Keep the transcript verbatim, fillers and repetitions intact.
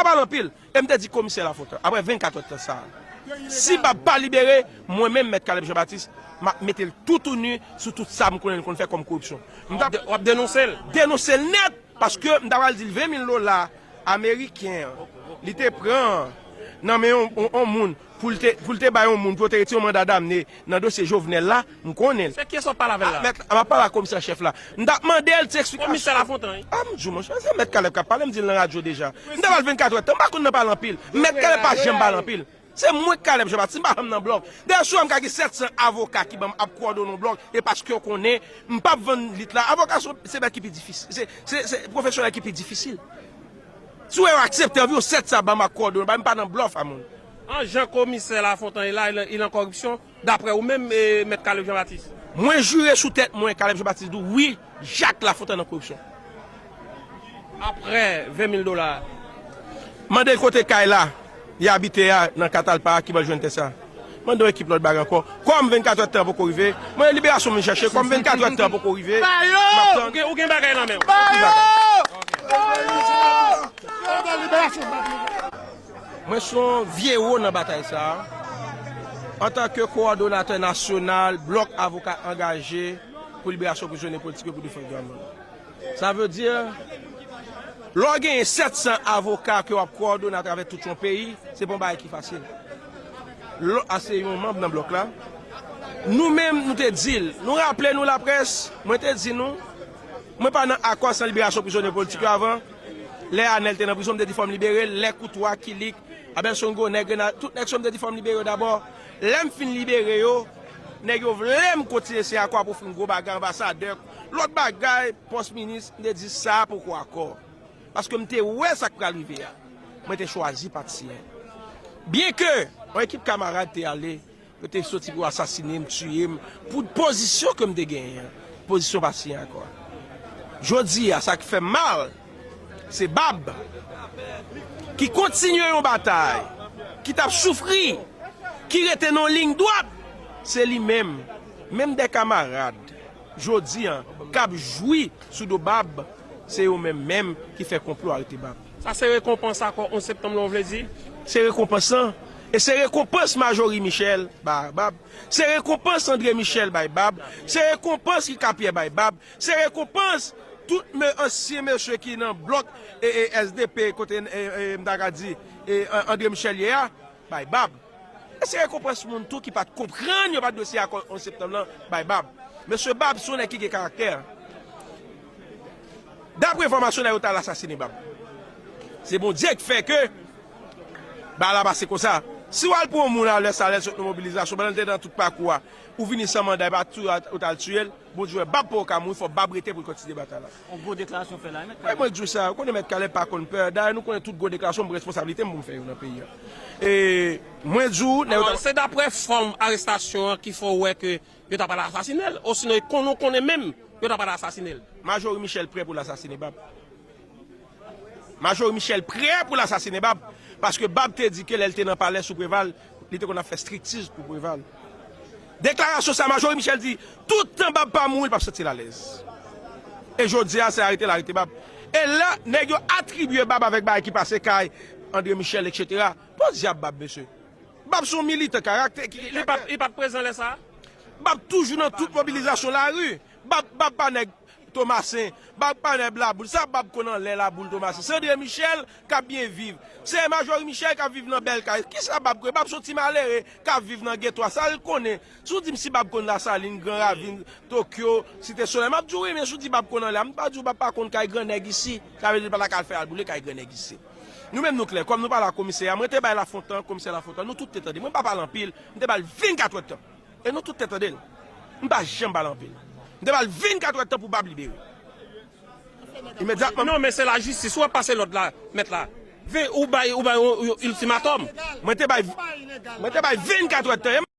Pa pale anpil. E m te di komisè Lafontan, apre vennkat èdtan sa a, si Bab pa libere, mwen menm, Mèt Caleb Jean Baptiste, m ap mete l toutouni sou tout sa m konnen l konn fè kòm koripsyon. M t ap W ap de-, w ap denonse l? Denonse l nèt, paske m ta pral di l ven mil dola ameriken an, li te pran nan men yon, yon, yon moun, pou l te, pou l te bay yon moun, pou yo te retire yon manda damne nan dosye Jovenel la, m konnen l. Se kiyès w ap pale avè l la? Mèt, m ap pale ak komisè an chèf la. M t ap mande l ti eksplikasyon. Komisè Lafontan, wi. A, m di w, monchè, se Mèt Caleb k ap pale, m di l nan radyo deja. M ta pral vennkat èdtan, m pa konn nan pale anpil. Mèt Caleb pa janm pale anpil. Se mwen Caleb Jean Baptiste, m pa janm nan blòf. Dayè, si w wè m ka gen sèt san avoka ki ban m ap kowòdone yon blòf, e paske yo konnen m p ap vann lit la. Avoka se, se bèt ki pi difisil. Se, se, se pwofesyonèl ki pi difisil. Si w wè yo aksepte anviwon sèt san ban m ap kowòdone, ba m pa nan blòf a moun. An jan komisè Lafontan ye la, il, il en corruption, daprè ou menm, e, Mèt Caleb Jean Baptiste? Mwen jire sou tèt mwen, Caleb Jean Baptiste di w, wi, Jacques Lafontan nan koripsyon. Apre ven mil dola a. Mande l kote kay la, li abite a, nan Katalpa a, ki bò l jwenn tè sa. Mande yon ekip lòt bagay ankò. Kòm vennkat èdtan poko rive, mwen liberasyon m vin chèche, kòm vennkat èdtan poko rive, m ap tann. Ou gen, ou gen bagay nan men w. Ba yo! Ba yo! Mwen se yon vye wo nan batay sa a. Antanke kowòdonatè nasyonal Blòk Avoka Angaje pou Liberasyon Prizonye Politik yo pou Defans Dwa Moun. Sa vle di, lè w genyen sèt san avoka ke w ap kowòdone atravè tout yon peyi, se pa yon bagay ki fasil. Lò, a se yon manm nan blòk la. Nou menm, nou te di l, nou raple nou laprès, mwen te di nou, mwen pa nan akò san liberasyon prizonye politik yo avan. Lè Anèl te nan prizon, m te di fò m libere l, lè Koutwa, Kilik, Abelson Gwo, nèg Grenad, tout nèg sa yo m te di fò m libere yo dabò. Lè m fin libere yo, nèg yo vle m kontinye siyen akò a pou fin gwo bagay, anbasadè, lòt bagay, pòs minis, m te di sa poko akò. Paske m te wè sa k pral rive a. Mwen te chwazi pa t siyen. Byenke yon ekip kamarad te ale, yo te soti pou asasine m, tiye m, pou pozisyon ke m te genyen an. Pozisyon pa siyen akò a. Jodi a, sa k fè m mal, se Bab ki kontinye yon batay, ki t ap soufri, ki rete nan yon liy dwat. Se li menm, menm de kamarad, jodi a, k ap jwi sou do Bab, se yo menm menm ki fè konplo arete Bab. Sa se rekonpans akò onz septanm lan, w vle di? Se rekonpans lan. E se rekonpans Majorie Michel bay Bab. Se rekonpans André Michel bay Bab. Se rekonpans Ricapierre bay Bab. Se rekonpans tout me-, ansyen mesye ki nan blòk e, e, S D P kote, e, e, m ta ka di, e, An-, André Michel ye a, bay Bab. E se rekonpans moun tou ki pa t konprann, yo pa t dwe siyen akò onz septanm lan, bay Bab. Mesye Bab se yon nèg ki gen karaktè. Daprè enfòmasyon, nèg yo t al asasine Bab. Se Bondye k fè ke bagay la pase konsa. Si w al pran yon moun a lè sa, lè l sot nan mobilizasyon, pandan l te nan tout pakou a, ou vini san manda, epi ou t al tiye l, Bondye wè Bab poko ka mouri, fò Bab rete pou l kontinye batay la. Yon gwo deklarasyon fè la, wi, Mèt Caleb. Mwen di w sa, ou konnen Mèt Caleb pa konn pè. Dayè, nou konnen tout gwo deklarasyon, m responsablite m pou m fè yo nan peyi a. E mwen di w, nèg yo... Alò, se daprè fòm arestasyon an ki fè w wè ke yo ta pral asasine l, osinon e konnen w konnen menm yo ta pral asasine l? Majorie Michel prè pou l asasine Bab. Majorie Michel prè pou l asasine Bab, paske Bab te di ke lè l te nan palè sou Preval, li te konn ap fè striptiz pou Preval. Deklarasyon sa, Majorie Michel di, toutan Bab pa mouri, l p ap santi l alèz. E jodi a, se arete l arete Bab. E la, nèg yo atribye Bab avèk bagay ki pase kay André Michel, etsetera. Podyab Bab, mesye. Bab se yon militan karaktè ki... Li pa t, li pa t prezan lè sa a? Bab toujou nan tout mobilizasyon lari. Bab, Bab pa nèg Tomasen, Bab pa nèg Laboul. Sa Bab konn anlè Laboul, Tomasen? Se André Michel k ap byen viv. Se Majorie Michel k ap viv nan bèl kay. Kisa Bab konn? Bab se yon ti malere k ap viv nan geto a. Sa l konnen? Si w di m si Bab konn Lasalin, Gran Ravin, Tokyo, Site Solèy, m ap di w wi, men si w di Bab konn anlè a, m pa di w Bab pa konn kay grannèg isi. Sa vle di l pa ta ka al fè al boule kay grannèg isi. Nou menm nou klè, kòm nou pale ak komisè a, mwen te bay Lafontan, komisè Lafontan, nou tout te tande. Mwen pa pale anpil, m te ba l vennkat èdtan. E nou tout te tande l. M pa janm pale anpil. M te ba l vennkat èdtan pou Bab libere. Imedyatman. Non, men se lajistis, ou ap pase lòd la, mèt la. Ven, ou bay, ou bay yon, yon iltimatòm. Mwen te bay, mwen te bay vennkat èdtan.